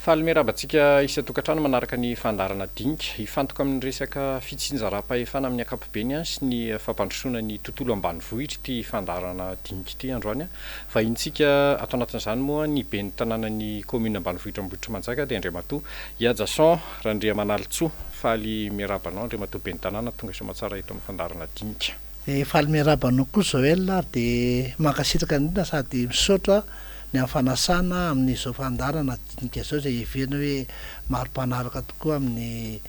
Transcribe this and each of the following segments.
Faly miarahaba antsika isan-tokantrano manaraka ny fandaharana Dinika. Hifantoka amin'ny resaka fitsinjaram-pahefana amin'ny ankapobeny sy ny fampandrosoana ny tontolo ambanivohitra ity fandaharana Dinika ity androany. Vahinintsika ato anatin'izany moa ny ben'ny tanànan'ny kaominina ambanivohitra Ambohitrimanjaka dia Andriamatoa Ihajason Randriamanalintsoa. Faly miarahaba anao Andriamatoa ben'ny tanàna tonga soamantsara eto amin'ny fandaharana Dinika. Faly miarahaba anao koa Joël ary dia mankasitraka indrindra sady misaotra ny amin'ny fanasana amin'izao fandaharana dinika izao izay heverina hoe maro mpanaraka tokoa amin'ny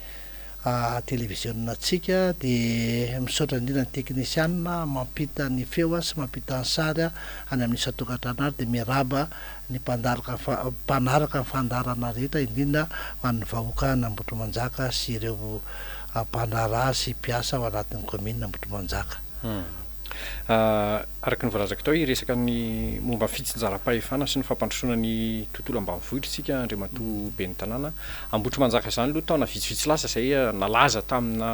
televiziona-ntsika dia misaotra indrindra ny teknisianina mampita ny feo sy mampita ny sary any amin'ny isan-tokantrano ary dia miarahaba ny mpandaraka mpanaraka ny fandaharana rehetra indrindra ho an'ny vahoaka an'Ambohitrimanjaka sy ireo mpandraharaha sy mpiasa ao anatin'ny kaominina Ambohitrimanjaka. Araka ny voalazako tao, hiresaka ny momba ny fitsinjaram-pahefana sy ny fampandrosoana ny tontolo ambanivohitra isika, Andriamatoa Ben'ny Tanàna. Ambohitrimanjaka izany aloha taona vitsivitsy lasa izay nalaza tamina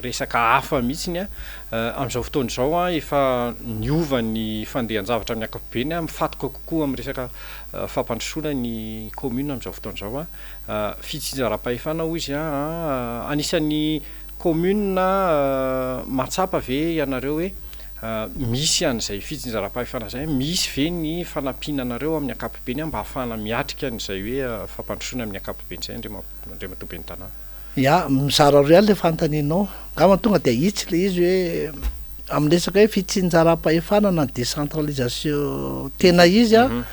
resaka hafa mihitsy. Amin'izao fotoana izao efa niova ny fandehan-javatra amin'ny ankapobeny, mifatoka kokoa amin'ny resaka fampandrosoana ny kaominina amin'izao fotoana izao. Fitsinjaram-pahefana hoy izy, anisan'ny Commune mahatsapa ve ianareo hoe misy an'izay fitsinjaram-pahefana izay, misy ve ny fanampiana anareo amin'ny ankapobeny mba hahafahana miatrika an'izay hoe fampandrosoana amin'ny ankapobeny izay Andriamatoa Ben'ny Tanàna? Ya, mizara roa ihany ilay fanontanianao. Angamba tonga dia ahitsy ilay izy hoe amin'ny resaka hoe fitsinjaram-pahefana na décentralisation tena izy an,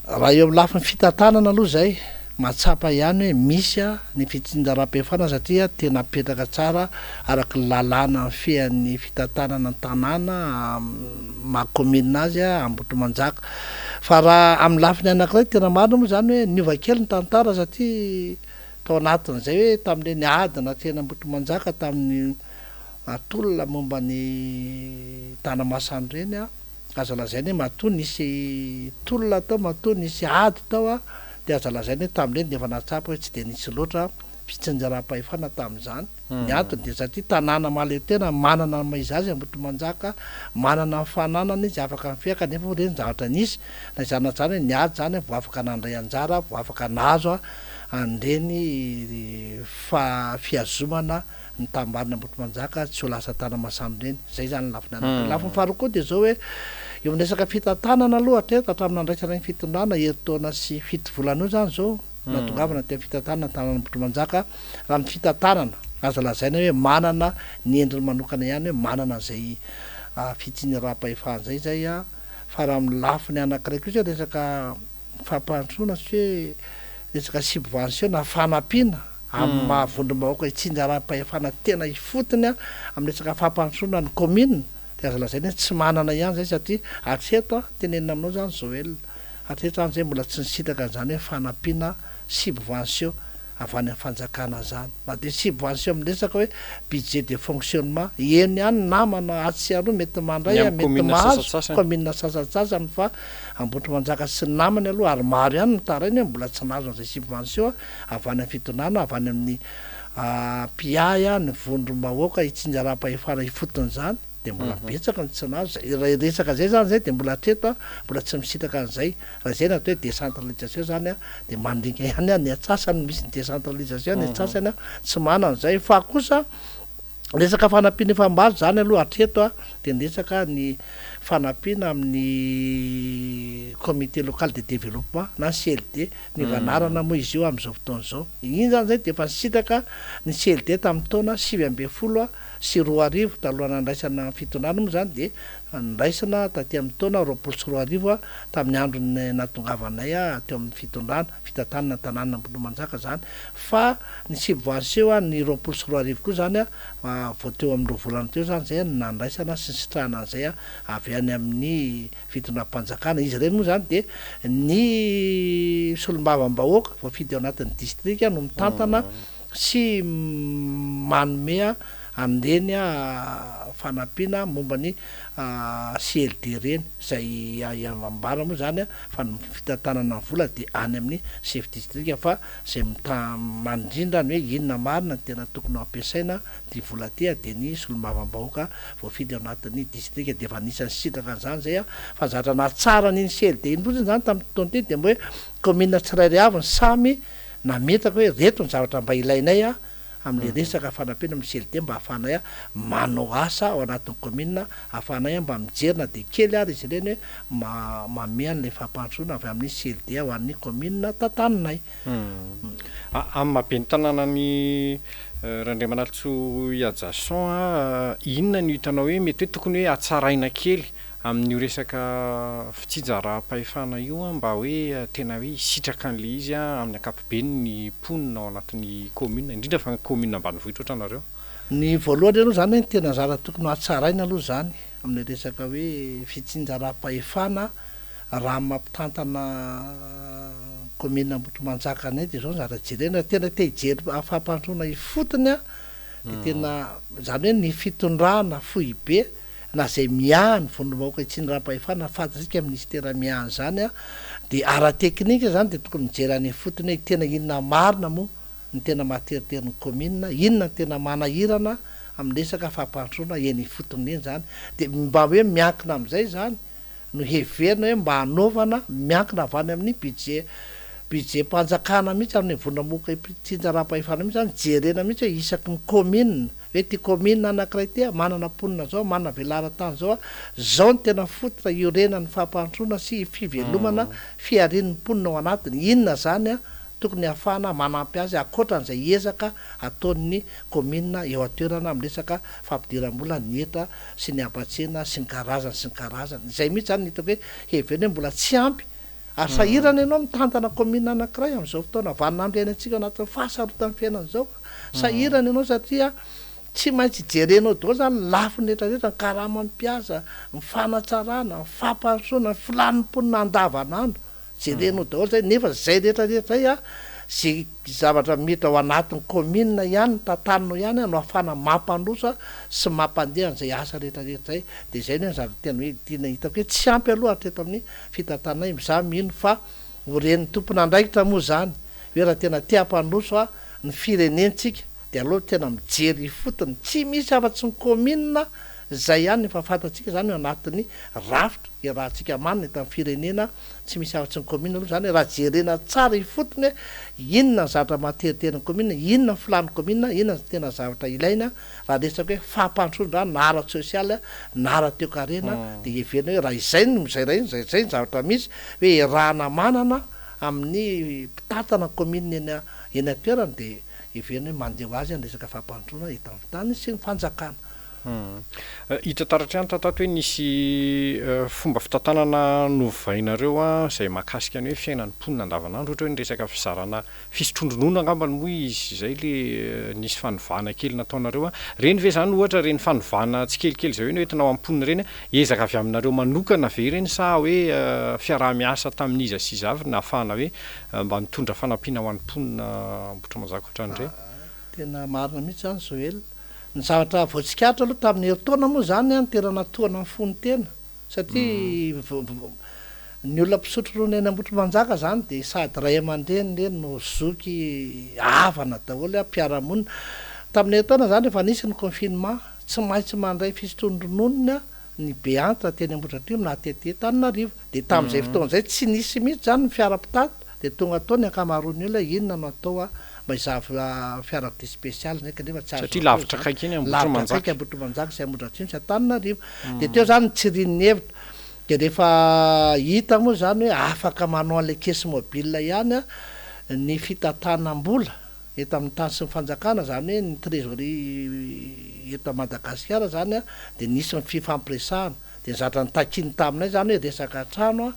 Raha eo amin'ny lafiny fitantanana aloha izay, mahatsapa ihany hoe misy ny fitsinjaram-pahefana satria tena mipetraka tsara araka ny lalàna mifehy ny fitantanana ny tanàna maha kaominina azy Ambohitrimanjaka. Fa raha amin'ny lafiny anankiray tena marina moa izany hoe niova kely ny tantara satria tao anatin'izay hoe tamin'ireny ady natrehin'i Ambohitrimanjaka tamin'ny tolona momba ny Tanamasoandro ireny, Aza lazaina hoe matoa nisy tolona tao, matoa nisy ady tao dia aza lazaina hoe tamin'ireny dia efa nahatsapa hoe tsy dia nisy loatra fitsinjaram-pahefana tamin'izany. Ny antony dia satria tanàna mahaleo tena, manana ny maha izy azy Ambohitrimanjaka, manana ny fananany izy, afaka mifehy kanefa moa ireny zavatra nisy. Na izany na izany hoe niady izany vao afaka nandray anjara, vao afaka nahazo an'ireny fihazomana ny tanimbary Ambohitrimanjaka tsy ho lasa Tanamasoandro ireny. Izay izany ny lafiny anankiray. Lafiny faharoa koa dia izao hoe, eo amin'ny resaka fitantanana aloha hatreto, hatramin'ny nandraisana ny fitondrana, herintaona sy fito volana eo izany izao, nahatongavana teo amin'ny fitantanana ny tanàn'Ambohitrimanjaka, raha ny fitantanana, azo lazaina hoe manana ny endriny manokana ihany hoe manana an'izay fitsinjaram-pahefana izay izay, fa raha amin'ny lafiny anankiray kosa resaka fampandrosoana sy hoe resaka subvention na fanampiana amin'ny maha vondrom-bahoaka itsinjaram-pahefana tena ifotony amin'ny resaka fampandrosoana ny kaominina dia azo lazaina hoe tsy manana ihany izay satria hatreto tenenina aminao izany Joël hatreto izany izay mbola tsy nisitraka an'izany hoe fanampiana subvention avy any amin'ny fanjakana izany na dia subvention amin'ny resaka hoe budget de fonctionnement eny ihany ny namana atsy sy aroa mety mandray Ny amin'ny mety kaominina mahazo sasantsasany. kaominina sasantsasany fa Ambohitrimanjaka sy ny namany aloha ary maro ihany ny mitaraina hoe mbola tsy nahazo an'izay subvention avy any amin'ny fitondrana avy any amin'ny mpiahy ny vondrom-bahoaka itsinjaram-pahefana ifotony izany dia mbola betsaka ny tsy nahazo izay raha resaka izay izany izay dia mbola hatreto mbola tsy misitraka an'izay raha izay no atao hoe décentralisation izany dia mandringa ihany ny antsasany misy ny décentralisation ny antsasany tsy manana izay fa kosa Resaka fanampiana efa ambara izany aloha hatreto a, dia ny resaka ny fanampiana amin'ny comité local de développement na CLD, niova anarana moa izy io amin'izao fotoana izao. Iny izany izay dia efa nisitraka ny CLD tamin'ny taona 2019, talohan'ny nandraisana ny fitondrana moa izany dia noraisina taty amin'ny taona 2020 tamin'ny andron'ny nahatongavanay teo amin'ny fitondrana, fitantanana ny tanànan'Ambohimanjaka izany. Fa ny subvention ny 2020 koa izany vao teo amin'ny roa volana teo izany izay no nandraisana sy nisitrahana an'izay avy any amin'ny fitondram-panjakana. Izy ireny moa izany dia ny solombavambahoaka voafidy ao anatin'ny distrika no mitantana sy manome an'ireny fanampiana momba ny CLD ireny, izay ambara moa izany fa ny fitantanana ny vola dia any amin'ny chef district fa izay mandrindra ny hoe inona marina no tena tokony ho ampiasaina ity vola ity dia ny solombavambahoaka voafidy ao anatin'ny distrika dia efa anisan'ny sitraka an'izany izay fa ny zavatra nahatsara an'iny CLD iny fotsiny izany tamin'ity taona ity dia mba hoe kaominina tsirairay avy no samy nametraka hoe ireto ny zavatra mba ilainay amin'ilay resaka fanampiana amin'ny CLD mba ahafahanay manao asa ao anatin'ny kaominina, ahafahanay mba mijery na dia kely ary izy ireny hoe manome an'ilay fampandrosoana avy amin'ny CLD ho an'ny kaominina tantaninay. Amin'ny maha ben'ny tanànan'i Randriamanalintsoa Ihajason a, inona no hitanao hoe mety hoe tokony hoe hatsaraina kely amin'io resaka fitsinjaram-pahefana io mba hoe tena hoe hisitraka an'ilay izy amin'ny ankapobeny ny mponina ao anatin'ny commune, indrindra fa ny commune ambanivohitra ohatra anareo? Ny voalohany aloha izany hoe ny tena zara tokony ho hatsaraina aloha izany amin'ilay resaka hoe fitsinjaram-pahefana raha amin'ny maha mpitantana commune Ambohitrimanjaka anay dia izao ny zavatra jerena, raha tena te hijery fampandrosoana ifotony an dia tena izany hoe ny fitondrana foibe na izay miahy ny vondrom-bahoaka itsinjaram-pahefana fantatsika minisitera miahy an'izany an dia ara-teknika izany dia tokony mijery any ifotony hoe tena inona marina moa ny tena mahateritery ny kaominina, inona ny tena manahirana amin'ny resaka fampandrosoana eny ifotony eny izany dia mba hoe miankina amin'izay izany no heverina hoe mba hanaovana miankina avy any amin'ny budget budget-mpanjakana mihitsy amin'ny vondrom-bahoaka itsinjaram-pahefana mihitsy izany jerena mihitsy hoe isaky ny kaominina hoe ity kaominina anankiray ity manana mponina zao, manana velaran-tany zao, zao no tena fototra iorenan'ny fampandrosoana sy fivelomana fiharian'ny mponina ao anatiny, inona izany tokony hahafahana manampy azy ankoatran'izay ezaka ataon'ny kaominina eo an-toerana amin'ny resaka fampidiram-bola ny hetra sy ny haban-tsena sy ny karazany sy ny karazany. Izay mihitsy izany no hitako hoe heverina hoe mbola tsy ampy ary sahirana ianao mitantana kaominina anankiray amin'izao fotoana vaninandro iainantsika ao anatin'ny fahasarotan'ny fiainana izao. Sahirana ianao satria tsy maintsy jerenao daholo izany ny lafiny rehetra rehetra, ny karaman'ny mpiasa, ny fanatsarana, ny fampandrosoana, ny filàn'ny mponina andavanandro. Jerenao daholo izay, nefa izay rehetra rehetra izay an, izay zavatra mety ao anatin'ny kaominina ihany, ny tantaninao ihany no ahafahana mampandroso sy mampandeha an'izay asa rehetra rehetra izay. Dia izay ny hoe ny zavatra tena hoe tena hitako hoe tsy ampy aloha hatreto amin'ny fitantananay. Izaho mino fa ho ren'ny tompon'andraikitra moa izany hoe raha tena te hampandroso ny firenentsika dia aleo tena mijery ifotony, tsy misy afa-tsy ny kaominina izay ihany efa fantatsika izany eo anatin'ny rafitra iarahantsika manana eto amin'ny firenena, tsy misy afa-tsy ny kaominina aloha izany raha jerena tsara ifotony hoe inona ny zavatra mahateritery ny kaominina, inona ny filàn'ny kaominina, inona ny tena zavatra ilaina raha resaka hoe fampandrosoana na ara-tsosialy na ara-toekarena dia heverina hoe raha izay no izay izay ny zavatra misy hoe iarahana manana amin'ny mpitantana ny kaominina eny eny an-toerana dia heverina hoe mandeha ho azy ny resaka fampandrosoana eto amin'ny tany sy ny fanjakana. Hita taratra ihany tato hoe nisy fomba fitantanana novainareo izay mahakasika ny hoe fiainan'ny mponina andavanandro, ohatra hoe ny resaka fizarana fisotroan-dronono angambany moa izy izay le nisy fanovana kely nataonareo. Ireny ve izany ohatra ireny fanovana tsikelikely izay hoe noentina ho an'ny mponina ireny, ezaka avy aminareo manokana ve ireny sa hoe fiaraha-miasa tamin'iza sy iza avy nahafahana hoe mba nitondra fanampiana ho an'ny mponina Ambohitrimanjaka ohatran'ireny? Tena marina mihitsy izany Joel. Ny zavatra voatsikaritra aloha tamin'ny herintaona moa izany an, tena natohana ny fon'ny tena satria ny olona mpisotro ronono eny Ambohitrimanjaka izany dia sady ray aman-dreny ireny no zoky, havana daholo an, mpiara-monina. Tamin'ny herintaona izany rehefa nisy ny confinement, tsy maintsy mandray fisotroan-drononony ny be antitra teny Ambohidratrimo na tety Antananarivo. Dia tamin'izay fotoana izay tsy nisy mihitsy izany ny fiara mpitatitra dia tonga tao ny ankamaroan'ny olona hoe inona no atao a, mba hizaha fiarakodia spécial izay kanefa tsy azo Satria atao lavitra izany. akaiky eny Lavitra Ambohitrimanjaka. akaiky Ambohitrimanjaka sy Ambohidratrimo sy Antananarivo. Dia teo izany ny tsirian'ny hevitra. Dia rehefa hita moa izany hoe afaka manao an'ilay caisse mobile ihany ny fitantanam-bola eto amin'ny tany sy ny fanjakana, izany hoe ny trésorerie eto Madagasikara izany dia nisy ny fifampiresahana. Dia ny zavatra notakiany taminay izany hoe resaka trano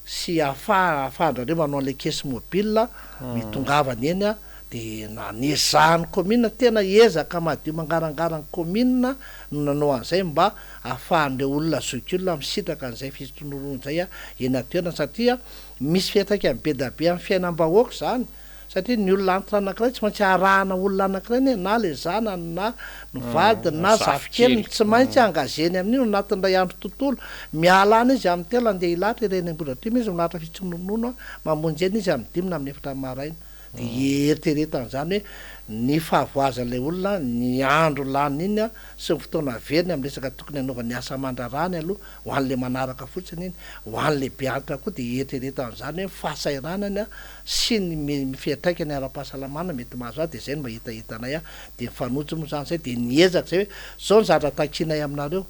sy ahafaha ahafahan-drareo manao an'ilay caisse mobile mitongavany eny an, dia na niezahan'ny commune, tena ezaka madio mangarangara ny commune no nanao an'izay mba ahafahan'ireo olona zokiolona misitraka an'izay fisotroan-dronono izay eny an-toerana satria misy fiantraikany be dia be amin'ny fiainam-bahoaka izany. Satria ny olona antitra anankiray tsy maintsy arahana olona anankiray anie, na le zanany na ny vadiny na zafikeliny, tsy maintsy engageny amin'io anatin'ny iray andro tontolo. Miala any izy amin'ny telo andeha hilahatra ireny Ambohidratrimo izy milahatra fitsononono mamonjy eny izy amin'ny dimy na amin'ny efatra maraina. Dia eritreretana izany hoe ny fahavoazan'ilay olona, ny andro lany iny sy ny fotoana averiny amin'ny resaka tokony hanaovany asa aman-draharahany aloha ho an'ilay manaraka fotsiny iny, ho an'ilay be antitra koa dia eritreretana izany hoe ny fahasahiranany sy ny fiantraikany ara-pahasalamana mety mahazo azy dia izay no mba hetahetanay dia mifanojo moa izany izay dia niezaka izay hoe izao ny zavatra takianay aminareo,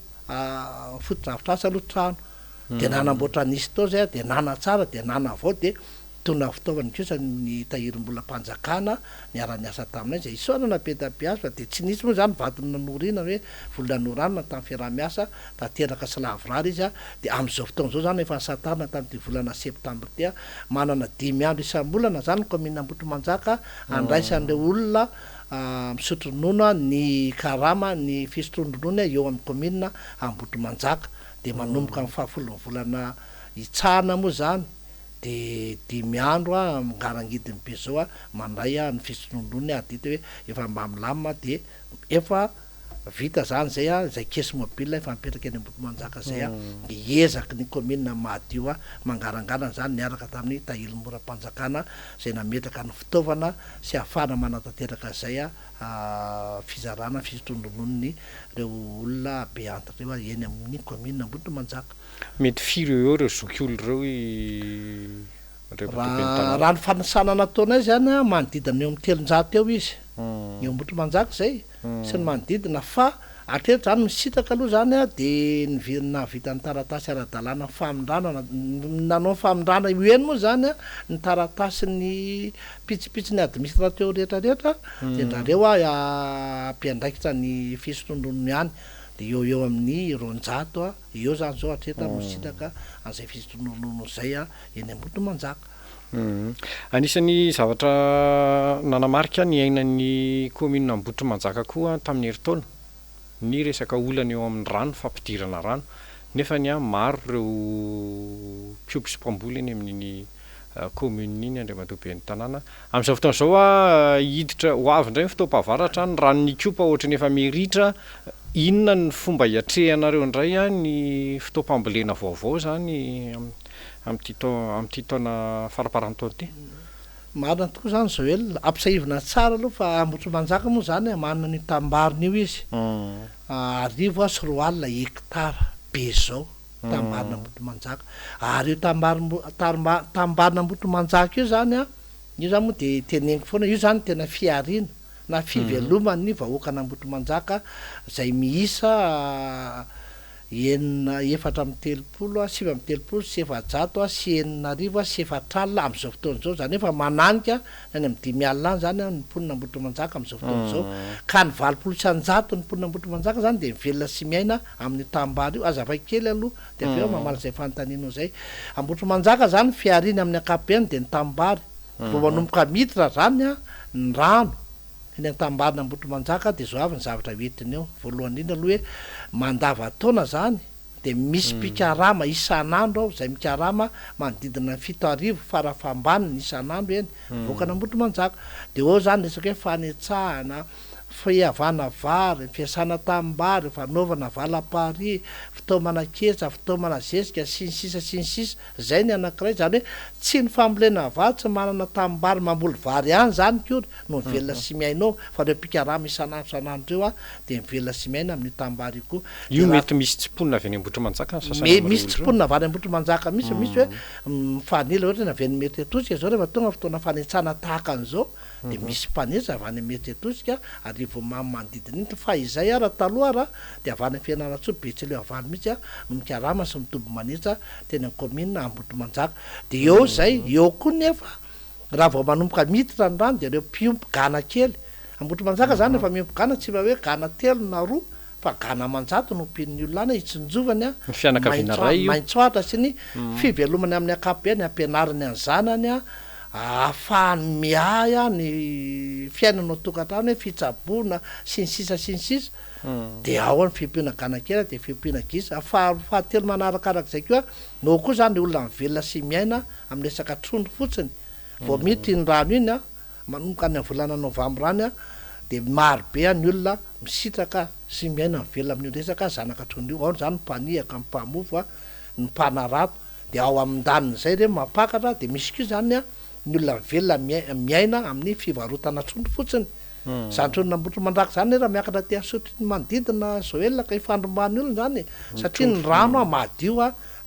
fotodrafitrasa aloha trano dia nanamboatra nisy tao izay dia nanatsara dia nanavao dia Nitondra fitaovana kosa ny tahirim-bolam-panjakana niara-niasa taminay izay isaorana be dia be azy fa dia tsy nisy moa izany vato nanorina hoe vola noranina tamin'ny fiaraha-miasa tanteraka sy lavorary izy dia amin'izao fotoana izao izany efa nisantarina tamin'ity volana septambra ity manana dimy andro isam-bolana izany ny kaominina Ambohitrimanjaka handraisan'ireo olona misotro ronono ny karama ny fisotroan-dronono eo amin'ny kaominina Ambohitrimanjaka dia manomboka amin'ny fahafolon'ny volana hitsahana moa izany de dimy andro aho mingarangidiny be zao aho mandray aho ny fisotroan-dronono aho dita hoe efa mba milamina de efa vita zany zay a zay caisse mobile efa mipetraka eny Ambohitrimanjaka zay a de ezaky ny commune mahadio a mangarangarana zany niaraka tamin'ny tahirim-bolam-panjakana zay nametraka ny fitaovana sy ahafahana manatanteraka zay a fizarana fisotroan-drononony reo olona be antitra reo eny amin'ny commune Ambohitrimanjaka. Mety firy eo eo ireo zokiolona ireo i Andriamatoa Ben'ny Tanàna? Raha ny fanisana nataonay izany an, manodidina eo amin'ny 300 eo izy, eo Ambohitrimanjaka izay sy ny manodidina fa hatreto izany misintaka aloha izany an, dia ny nahavita ny taratasy ara-dalàna famindrana, nanao ny famindrana io eny moa izany an, ny taratasin'ny pitsopitson'ny administrateur rehetra rehetra dia ndrareo mpiandraikitra ny fisotroan-dronono ihany dia eo ho eo amin'ny 200 eo izany izao hatreto no misitraka an'izay fisotroana ronono izay eny Ambohitrimanjaka. Anisan'ny zavatra nanamarika ny ainan'ny kaominina Ambohitrimanjaka koa tamin'ny herintaona ny resaka olana eo amin'ny rano, fampidirana rano, nefa ny maro ireo mpiompy sy mpamboly eny amin'iny commune iny Andriamatoa Ben'ny tanàna. Amin'izao fotoana izao hiditra, ho avy indray ny fotoam-pahavaratra, ny ranon'Ikopa ohatran'ny efa miritra, inona ny fomba hiatrehanareo indray ny fotoam-pambolena vaovao izany amin'ity taona, amin'ity taona faramparan'ny taona ity? Marina tokoa izany Joël, ampisahiavina tsara aloha fa Ambohitrimanjaka moa izany manana an'io tambariny io izy, 1020 hectare be izao. Tambarin'Ambohitrimanjaka. Ary io tambarin'Ambohitrimanjaka io izany an, io izany moa dia teneniko foana, io izany tena fihariana na fiveloman'ny vahoakan'Ambohitrimanjaka izay miisa enina, 34, 6439 60 amin'izao fotoana izao, izany hoe efa mananika ny any amin'ny 50 any izany ny mponin'Ambohitrimanjaka amin'izao fotoana izao. Ka ny 80% ny mponin'Ambohitrimanjaka izany dia mivelona sy miaina amin'io tanimbary io, azavaiko kely aloha dia avy eo aho mamaly izay fanontanianao izay. Ambohitrimanjaka izany fihariany amin'ny ankapobeny dia ny tanimbary. Vao manomboka miditra izany ny rano eny an-tanimbarin'Ambohitrimanjaka dia izao avy ny zavatra hoentiny eo. Voalohany indrindra aloha hoe mandavantaona izany dia misy mpikarama isan'andro ao izay mikarama manodidina ny 7000 farafahambaniny isan'andro eny avoakan'Ambohitrimanjaka. Dia eo izany resaka hoe fanetsahana, Fiavana vary, fiasana tanimbary, fanaovana valam-parihy, fitaomana ketsa, fitaomana zezika, sy ny sisa sy ny sisa Izay ny anankiray, izany hoe tsy ny fambolena vary, tsy manana tanimbary mamboly vary ihany izany kory no mivelona sy miaina ao, fa ireo mpikarama isan'andro isan'andro ireo dia mivelona sy miaina amin'io tanimbary io koa. Io Dia raha. mety misy tsy mponina avy any Ambohitrimanjaka ny sasany Me, amin'ireo misy tsy olona ireo. mponina avy any Ambohitrimanjaka mihitsy, misy hoe mifanila ohatra ny avy any Imerintsiatosika izao rehefa tonga fotoana fanetsana tahaka an'izao, dia misy mpanetsa avy any Imerintsiatosika, Arivomamy manodidina iny, fa izay ara taloha ara dia avy any Fianarantsoa, Betsileo avy any mihitsy no mikarama sy mitoby manetsa teny amin'ny kaominina Ambohitrimanjaka. Dia eo izay, eo koa nefa raha vao manomboka miditra ny rano dia ireo mpiompy gana kely, Ambohitrimanjaka izany rehefa miompy gana tsy mba hoe gana telo na roa fa gana aman-jato no ompian'ny olona any hitsinjovany Ny fianakaviana iray io. maitso ahitra sy ny fivelomany amin'ny ankapobeny, ampianariny ny zanany ahafahany miahy ny fiainana ao an-tokantrano hoe fitsaboana sy ny sisa sy ny sisa dia ao ny fiompiana ganakena dia fiompiana gisa. Faharoa fahatelo manarakarak'izay koa, eo koa izany ny olona mivelona sy miaina amin'ny resaka trondro fotsiny vao miditra iny rano iny. manomboka any amin'ny volana novambra any dia maro be ny olona misitraka sy miaina mivelona amin'io resaka zanaka trondro io. Ao izany ny mpanihaka, ny mpamofo, ny mpanarato. Dia ao amin'ndanin'izay ireny mampakatra dia misy koa izany ny olona mivelona miaina amin'ny fivarotana trondro fotsiny. Izany trondron'Ambohitrimanjaka izany anie raha miakatra aty Isotry ny manodidina Zoel ka ifandrombahan'ny olona izany e! Satria ny rano madio,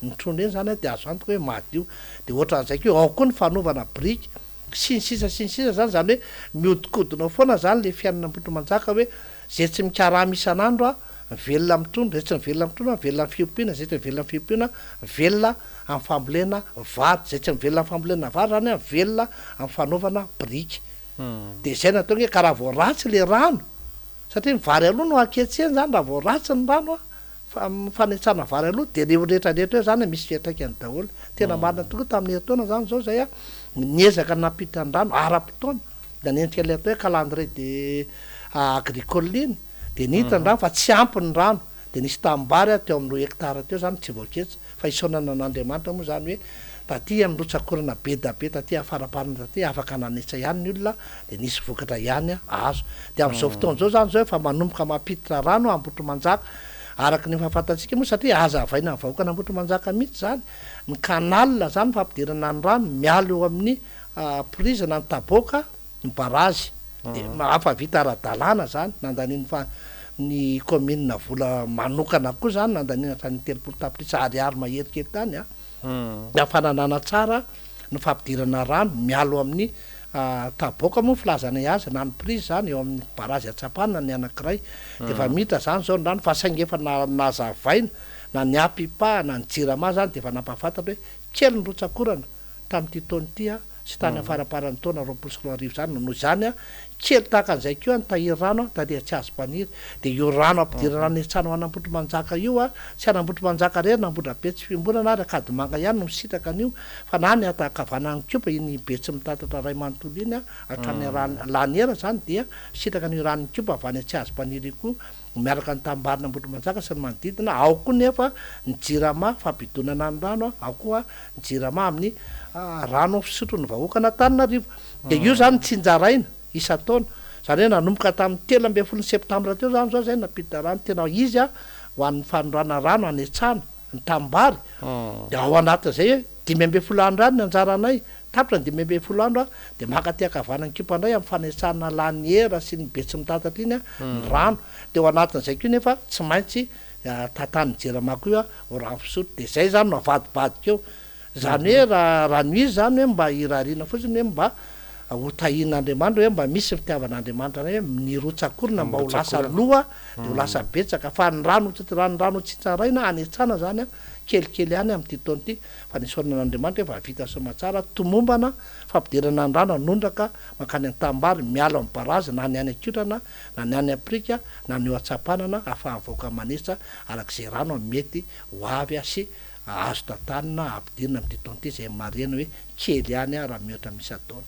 ny trondro eny izany dia azo antoka hoe madio. Dia ohatran'izay koa, ao koa ny fanaovana biriky sy ny sisa sy ny sisa izany, izany hoe mihodinkodina ao foana izany ilay fiainan'Ambohitrimanjaka hoe izay tsy mikarama isan'andro mivelona amin'ny trondro, izay tsy mivelona amin'ny trondro mivelona amin'ny fiompiana, izay tsy mivelona amin'ny fiompiana mivelona amin'ny fambolena vary, izay tsy mivelona amin'ny fambolena vary izany mivelona amin'ny fanaovana biriky. Dia izay no ataony hoe ka raha vao ratsy ilay rano, satria ny vary aloha no anketsena izany, raha vao ratsy ny rano an, fa fanetsana vary aloha dia ireo rehetra rehetra eo izany misy fiantraikany daholo. Tena marina tokoa tamin'ny herintaona izany izao izay an, niezaka nampita ny rano ara-potoana, nanenjika ilay atao hoe calendrier de agricole iny, dia niditra ny rano fa tsy ampy ny rano, dia nisy tanimbary teo amin'ny roa hectares teo izany tsy voaketsa. Fa isaonana an'Andriamanitra moa izany hoe taty amin'ny rotsak'orana be da be taty afaraparany taty afaka nanetsa ihany ny olona dia nisy vokatra ihany azo. Dia amin'izao fotoana izao izany izao efa manomboka mampiditra rano Ambohitrimanjaka araka ny efa fantatsika moa satria hazavaina amin'ny vahoakan'Ambohitrimanjaka mihitsy izany ny canal izany fampidirana ny rano miala eo amin'ny prise na ny taboaka ny barazy dia hafa vita ara-dalàna zany, nandanian'ny fa ny commune vola manokana koa zany, nandaniana hatrany 30 tapitrisa ariary mahery kely tany an, dia fananana tsara ny fampidirana rano mialo amin'ny taboaka moa ny filazanay azy na ny prise zany eo amin'ny barazy Antsapana ny anankiray dia efa miditra zany zao ny rano fa saingy efa nazavaina na ny Apipa na ny Jirama zany dia efa nampahafantatra hoe kely ny rotsak'orana tamin'ity taona ity an, sy tany afaraparan'ny taona 2020 izany no noho izany kely tahaka an'izay koa ny tahiry rano taty Antsiazompaniry dia io rano ampidirana any an-tsano any Ambohitrimanjaka io tsy any Ambohitrimanjaka irery na Ambohidrabe tsy Fiombonana ary Ankadimanga ihany no misitraka an'io fa na ny ato ankavanan'Ikopa iny Betsimitatatra iray manontolo iny hatrany Laniera izany dia misitraka an'io ranon'Ikopa avy any Antsiazompaniry io koa miaraka ny tanimbary Ambohitrimanjaka sy ny manodidina, ao koa nefa ny jirama fampidonana ny rano, ao koa ny jirama amin'ny rano fisotro ny vahoakan'Antananarivo. Dia io izany tsinjaraina isan-taona. Izany hoe nanomboka tamin'ny 13 ny septambra teo izany izao izay nampiditra rano tena izy ho an'ny fanorana rano hanetsana ny tanimbary. Dia ao anatin'izay 15 andro ihany ny anjaranay. Tapitra ny 15 andro dia maka aty ankavanan'ny Ikopa indray amin'ny fanetsana laniera sy ny Betsimitatatra iny ny rano. Dia ao anatin'izay koa nefa tsy maintsy tantanin'ny Jirama koa ho rano fisotro. Dia izay izany no avadibadika eo. Izany hoe raha raha ny izy izany hoe mba irariana fotsiny hoe mba ho tahian'Andriamanitra hoe mba misy ny fitiavan'Andriamanitra anay hoe ny rotsak'orona mba ho lasa loha dia ho lasa betsaka fa ny rano raha ny rano tsinjaraina hanetsana izany kelikely ihany amin'ity taona ity fa nisaorana an'Andriamanitra hoe efa vita soamatsara tomombana fampidirana ny rano hanondraka mankany an-tanimbary miala amin'ny barazy na ny any Ankotrana na ny any Aprika na ny eo Antsapanana ahafahan'ny vahoaka manetsa araka izay rano mety ho avy sy azo tantanina ampidirina amin'ity taona ity izay marihana hoe kely ihany raha mihoatra amin'ny isan-taona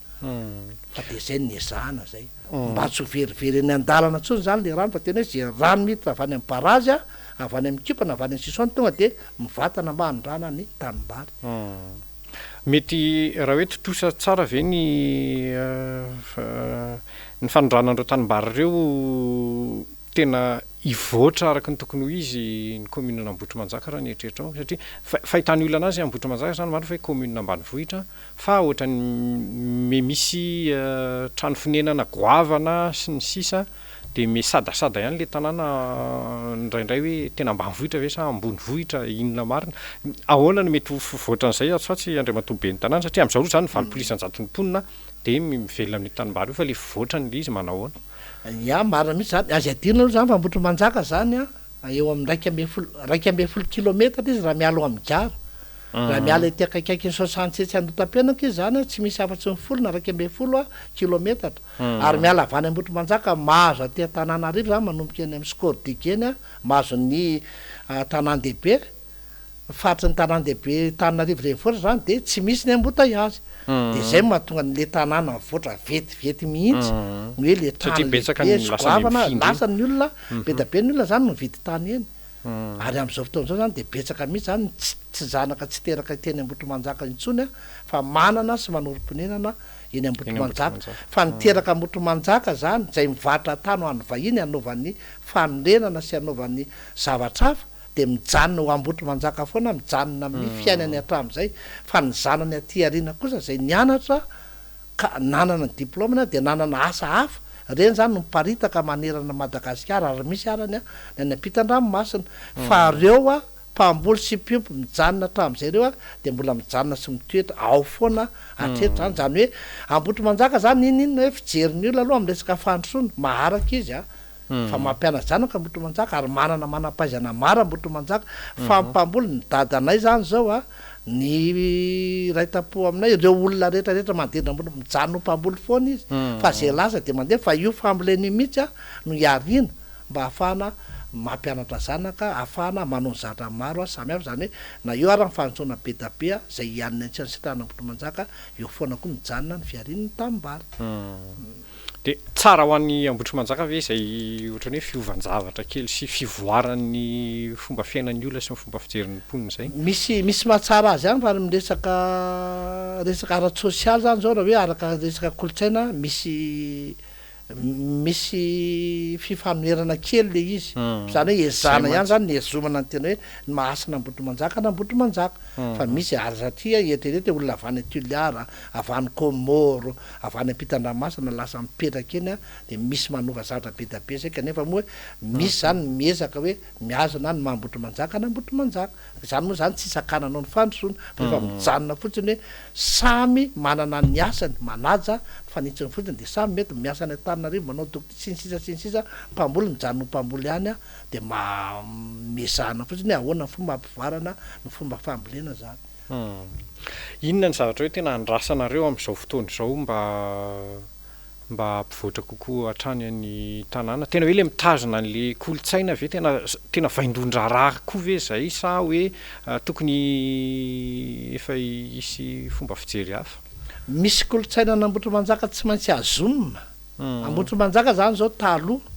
fa dia izay no niezahana izay mba tsy ho verivery eny an-dalana intsony izany ilay rano fa tena hoe izay rano miditra avy any amin'ny barazy avy any amin'ny Ikopa na avy any amin'ny Sisoany tonga dia mivatana mba hanondrana ny tanimbary. Mety raha hoe tontosa tsara ve ny ny fanondrana an'ireo tanimbary ireo tena hivoatra araka ny tokony ho izy ny commune an'Ambohitrimanjaka raha ny eritreritrao? Satria fahitan'ny olona anazy Ambohitrimanjaka izany marina fa hoe commune ambanivohitra fa ohatran'ny misy trano fonenana goavana sy ny sisa dia misadasada ihany ilay tanàna indraindray hoe tena ambanivohitra ve sa ambonivohitra, inona marina? Ahoana no mety ho fivoatran'izay atsy ho atsy Andriamatoa Ben'ny tanàna satria amin'izao aloha izany 80% ny mponina dia mivelona amin'io tanimbary io fa ilay fivoatrany ilay izy manao ahoana? Ya, marina mihitsy izany. Aza adino aloha izany fa Ambohitrimanjaka izany an, eo amin'ny 11, 11 kilometatra izy raha miala ao amin'ny gara. Raha miala ety akaikaikin'ny soixante-sept Andohatapenaka izy izany an, tsy misy afa-tsy ny folo na 11 kilometatra. Ary miala avy any Ambohitrimanjaka mahazo aty Antananarivo izany manomboka eny amin'ny Scordigue eny mahazo ny tanàn-dehibe, faritry ny tanàn-dehibe Antananarivo renivohitra izany dia tsy misy ny embouteillage. Dia izay no mahatonga an'ilay tanàna mivoatra vetivety mihitsy, ny hoe ilay trano Satria betsaka lehibe ny sy lasa any goavana, mifindra eny. lasa ny olona, be dia be ny olona izany no mividy tany eny. Ary amin'izao fotoana izao izany dia betsaka mihitsy izany ny tsy zanaka tsy teraka teny Ambohitrimanjaka intsony fa manana sy manorim-ponenana. eny Ambohitrimanjaka. Fa ny teraka Ambohitrimanjaka zany, izay mivarotra tany ho an'ny vahiny hanaovany fanorenana sy hanaovany zavatra hafa, dia mijanona ho Ambohitrimanjaka foana, mijanona amin'ny fiainany hatramin'izay. Fa ny zanany aty aoriana kosa izay nianatra ka nanana ny diplaomany dia nanana asa hafa, ireny izany no miparitaka manerana an'i Madagasikara ary misy arany ny any ampitan-dranomasina. Fa ireo mpamboly sy mpiompy mijanona hatramin'izay ireo dia mbola mijanona sy mitoetra ao foana hatreto izany. Izany hoe Ambohitrimanjaka izany n'inon'inona hoe fijerin'ny olona aloha amin'ny resaka fandrosoana, maharaka izy an! Fa mampiana-janaka Ambohitrimanjaka ary manana manam-pahaizana maro Ambohitrimanjaka fa mpamboly, ny dadanay izany izao an, ny iray tampo aminay, ireo olona rehetra rehetra manodidina Ambohitrimanjaka, mijanona ho mpamboly foana izy fa izay lasa dia mandeha fa io fambolena io mihitsy an no iariana mba ahafahana mampianatra zanaka, ahafahana manao ny zavatra maro samy hafa, izany hoe na eo ara ny fandrosoana be da be izay hianina tsy any sitrahana Ambohitrimanjaka, eo foana koa mijanona ny fiharian'ny tanimbary. Dia tsara ho an'i Ambohitrimanjaka ve izay ohatran'ny hoe fiovan-javatra kely sy fivoaran'ny fomba fiainan'ny olona sy ny fomba fijerin'ny mponina izay? Misy misy mahatsara azy ihany fa ny resaka resaka ara-tsosialy izany izao raha hoe araka resaka kolontsaina misy Misy fifanoherana kely le izy. Izany hoe ezahana ihany izany ny hihazomana ny tena hoe ny maha hasina Ambohitrimanjaka an'Ambohitrimanjaka. Fa misy ary satria eritrereto hoe olona avy any Toliara, avy any Comores, avy any ampitan-dranomasina lasa mipetraka eny dia misy manova zavatra be dia be izay kanefa moa misy izany ny miezaka hoe mihazona ny maha Ambohitrimanjaka an'Ambohitrimanjaka. Izany moa izany tsy hisakananao ny fandrosoana fa efa mijanona fotsiny hoe samy manana ny asany, manaja ny fanitsiny fotsiny dia samy mety miasa any Antananarivo, manao dokotera sy ny sisa sy ny sisa, mpamboly mijanona ho mpamboly ihany dia mba miezahana fotsiny hoe ahoana ny fomba hampivoarana ny fomba fambolena izany. Inona ny zavatra hoe tena andrasanareo amin'izao fotoana izao mba mba hampivoatra kokoa hatrany ny tanàna? Tena hoe ilay mitazona an'ilay kolontsaina ve tena tena vaindohan-draharaha koa ve izay sa hoe tokony efa hisy fomba fijery hafa? Misy kolontsaina an'Ambohitrimanjaka tsy maintsy hazonina. Ambohitrimanjaka izany izao taloha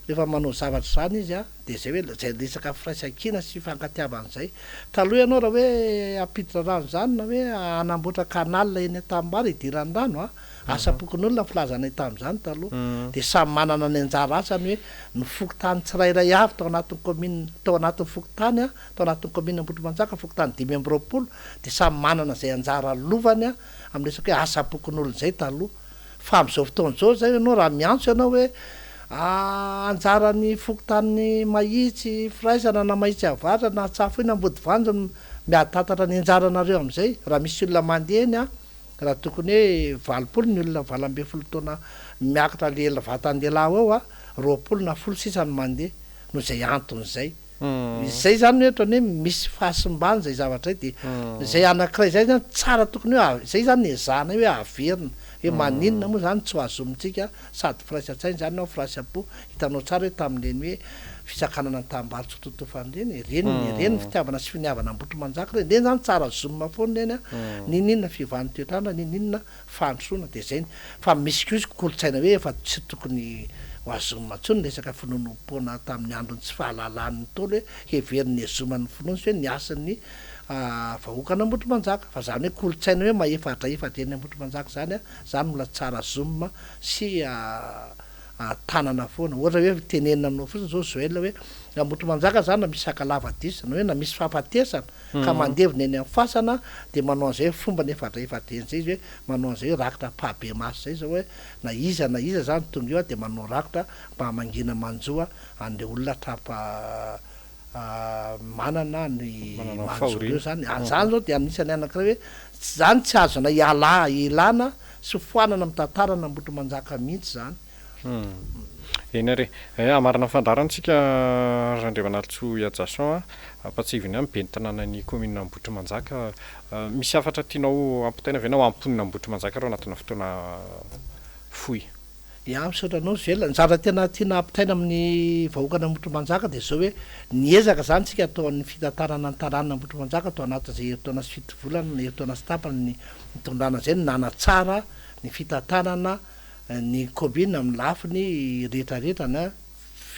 rehefa manao zavatra izany izy dia izay hoe izay resaka firaisankina sy fifankatiavana izay. Taloha ianao raha hoe hampiditra rano izany na hoe hanamboatra canal eny an-tanimbary hidiran'ny rano an, Asam-pokonolona ny filazanay tamin'izany taloha. Dia samy manana ny anjara asany hoe ny fokontany tsirairay avy tao anatin'ny kaominina, tao anatin'ny fokontany, tao anatin'ny kaominina Ambohitrimanjaka, fokontany 25, dia samy manana izay anjara lovany amin'ny resaka hoe asam-pokonolona izay taloha. Fa amin'izao fotoana izao izay ianao raha miantso ianao hoe anjaran'ny fokontany Mahitsy Firaisana na Mahitsy Avaratra na Antsafohy na Ambodivanjo no miady tatatra ny anjaranareo amin'izay raha misy olona mandeha eny an! Raha tokony hoe 80 ny olona 18 taona miakatra le vatan-dehilahy ao a, 20 na 10 sisa no mandeha, noho izay antony izay. Izay izany hoe ohatran'ny hoe misy fahasimbana izay zavatra izay dia izay anankiray izay izany tsara tokony hoe izay izany no ezahanay hoe averina, hoe maninona moa izany tsy ho azomintsika sady firaisan-tsaina izany na firaisam-po, hitanao tsara hoe tamin'ireny hoe fisakanana ny tanimbary tsy ho totofana ireny, ireny ireny ny fitiavana sy finiavana Ambohitrimanjaka ireny, ireny izany tsara azomina foana ireny an, n'inon'inona fiovan'ny toetr'andro n'inon'inona fandrosoana dia izay, fa misy koa izy kolontsaina hoe efa tsy tokony ho azomina intsony ny resaka finoanoam-poana tamin'ny andron'ny tsy fahalalan'ny Ntaolo hoe heverin'ny hezoman'ny finoana sy hoe ny hasin'ny vahoakan'Ambohitrimanjaka, fa izany hoe kolontsaina hoe mahefa hadrahefatra eny Ambohitrimanjaka izany an, izany mbola tsara azomina sy tanana foana. Ohatra hoe tenenina aminao fotsiny zao Joël hoe Ambohitrimanjaka zany na misy sakalava diso na hoe na misy fahafatesana ka mandevina eny amin'ny fasana dia manao an'izay hoe fombany efa efa-dreny zay izy hoe manao an'izay hoe rakitra ampahibemaso zay zao hoe na iza na iza zany tonga eo dia manao rakitra mba hamangiana manjo an'ilay olona trapa manana ny manjo ireo zany. Zany zao dia anisan'ny anankiray hoe zany tsy azonay iala ilana sy foanana amin'ny tantaran'Ambohitrimanjaka mihitsy izany. Eny ary e. Hamarana ny fandaharana isika Randriamanalintsoa Ihajason a. Ampahatsiahivina ihany ben'ny tanànan'ny kaominina Ambohitrimanjaka. Misy hafatra tianao hampitaina ve na ho an'ny mponina Ambohitrimanjaka ireo anatina fotoana fohy? Ya, misaotra anao Joël. Ny zavatra tena tiana hampitaina amin'ny vahoakan'Ambohitrimanjaka dia izao hoe, niezaka izany isika tao amin'ny fitantanana ny tanànan'Ambohitrimanjaka tao anatin'izay herintaona sy fito volana na herintaona sy tapany nitondrana izay no nanatsara ny fitantanana ny kaominina amin'ny lafiny rehetra rehetra na.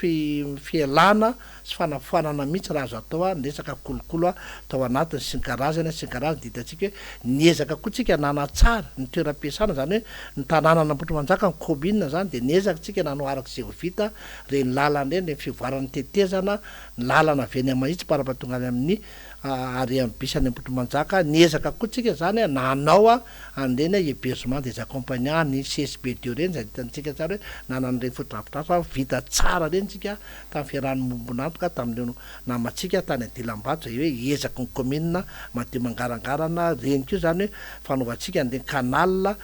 fialana sy fanafoanana mihitsy raha azo atao ny resaka kolokolo tao anatiny sy ny karazany sy ny karazany. Dia hitantsika hoe niezaka koa tsika nanatsara ny toeram-piasana, izany hoe ny tanànan'Ambohitrimanjaka, ny commune izany dia niezaka tsika nanao araka izay ho vita ireny lalana ireny, ireny fivoaran'ny tetezana, ny lalana avy eny Mahitsy para-pahatonga any amin'ny arrêt amin'ny bus any Ambohitrimanjaka. Niezaka koa tsika izany nanao an'ireny hébergement des accompagnants ny CSB deux ireny izay hitantsika tsara hoe nanana ireny fotodrafitrasa vita tsara ireny tsika tamin'ny fiarahan'ny mombon'antoka tamin'ireo namantsika tany Adilambato izay hoe ezaky ny commune madio mangarangarana ireny koa izany hoe fanaovantsika an'ireny canal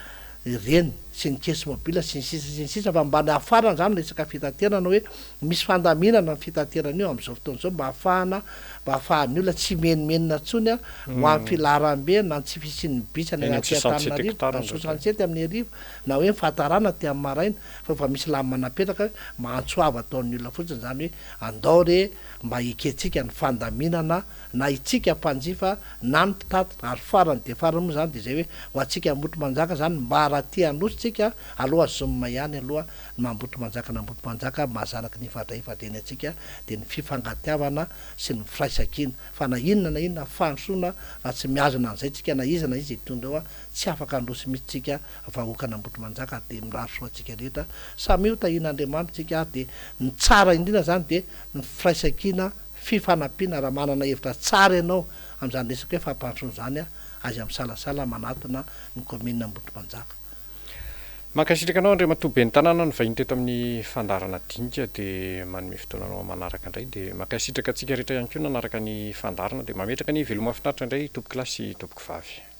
ireny sy ny caisse mobile sy ny sisa sy ny sisa fa mba ny hafarana izany resaka fitaterana hoe misy fandaminana ny fitaterana io amin'izao fotoana izao mba hahafahana mba hahafahan'ny olona tsy himenomenona intsony ho amin'ny filaharambe na ny tsy fisian'ny bus any Eny amin'ny aty soixante sept Antananarivo hectares na indraindray. 67 amin'ny hariva na hoe ny fahatarana aty amin'ny maraina fa efa misy lamina napetraka hoe mba antso avo ataon'ny olona fotsiny izany hoe andao re mba ekentsika ny fandaminana na itsika mpanjifa na ny mpitatitra ary farany dia farany moa izany dia izay hoe ho antsika Ambohitrimanjaka izany mba raha te handroso tsika aloha zoom ihany aloha ny maha Ambohitrimanjaka an'Ambohitrimanjaka maha zanaky ny ifadray ifadreny antsika dia ny fifankatiavana sy ny firaisankina fa na inona na inona fandrosoana raha tsy mihazona an'izay tsika na iza na iza hitondra eo tsy afaka handroso mihitsy tsika vahoakan'Ambohitrimanjaka ary dia mirary soa antsika rehetra samia ho tahian'Andriamanitra tsika ary dia ny tsara indrindra izany dia ny firaisankina fifanampiana raha manana hevitra tsara ianao amin'izany resaka hoe fampandrosoana izany aza misalasala manatona ny commune Ambohitrimanjaka. Mankasitraka anao Andriamatoa Ben'ny Tanàna nivahiny teto amin'ny fandaharana dinika dia manome fotoana anao manaraka indray dia mankasitraka antsika rehetra ihany koa nanaraka ny fandaharana dia mametraka ny veloma finaritra indray tompokolahy sy tompokovavy.